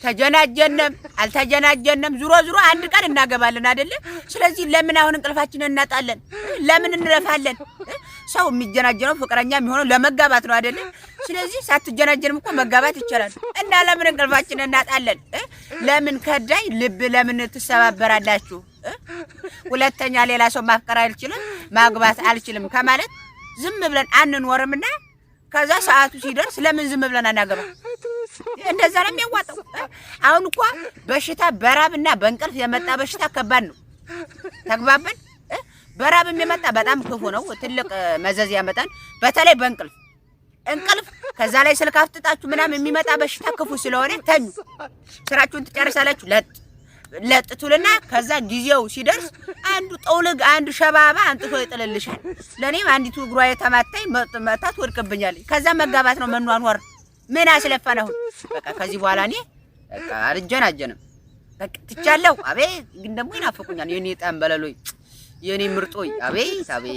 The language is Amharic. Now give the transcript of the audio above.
ተጀናጀነም አልተጀናጀነም ዙሮ ዙሮ አንድ ቀን እናገባለን አይደለ? ስለዚህ ለምን አሁን እንቅልፋችንን እናጣለን? ለምን እንለፋለን? ሰው የሚጀናጀነው ፍቅረኛ የሚሆነው ለመጋባት ነው አይደለ? ስለዚህ ሳትጀናጀንም እኮ መጋባት ይቻላል። እና ለምን እንቅልፋችንን እናጣለን? ለምን ከዳኝ ልብ ለምን ትሰባበራላችሁ? ሁለተኛ ሌላ ሰው ማፍቀር አልችልም ማግባት አልችልም ከማለት ዝም ብለን አንኖርምና ከዛ ሰዓቱ ሲደርስ ለምን ዝም ብለን አናገባ? እንደዛ ነው የሚያዋጣው። አሁን እኮ በሽታ በራብና በእንቅልፍ የመጣ በሽታ ከባድ ነው። ተግባብን? በራብ የሚመጣ በጣም ክፉ ነው፣ ትልቅ መዘዝ ያመጣል። በተለይ በእንቅልፍ እንቅልፍ ከዛ ላይ ስልክ አፍጥጣችሁ ምናምን የሚመጣ በሽታ ክፉ ስለሆነ ተኙ። ስራችሁን ትጨርሳላችሁ። ለጥ ለጥ ትሉና ከዛ ጊዜው ሲደርስ አንዱ ጠውልግ አንዱ ሸባባ አንጥቶ ይጥልልሻል። ለእኔም አንዲቱ እግሯ የተማታኝ መታ ትወድቅብኛለች። ከዛ መጋባት ነው መኗኗር። ምን አስለፋን አሁን? በቃ ከዚህ በኋላ እኔ በቃ አልጀናጀንም። በቃ ትቻለሁ። አቤት ግን ደግሞ ይናፍቁኛል የኔ ጠንበለሎይ፣ የኔ ምርጦይ። አቤት አቤት።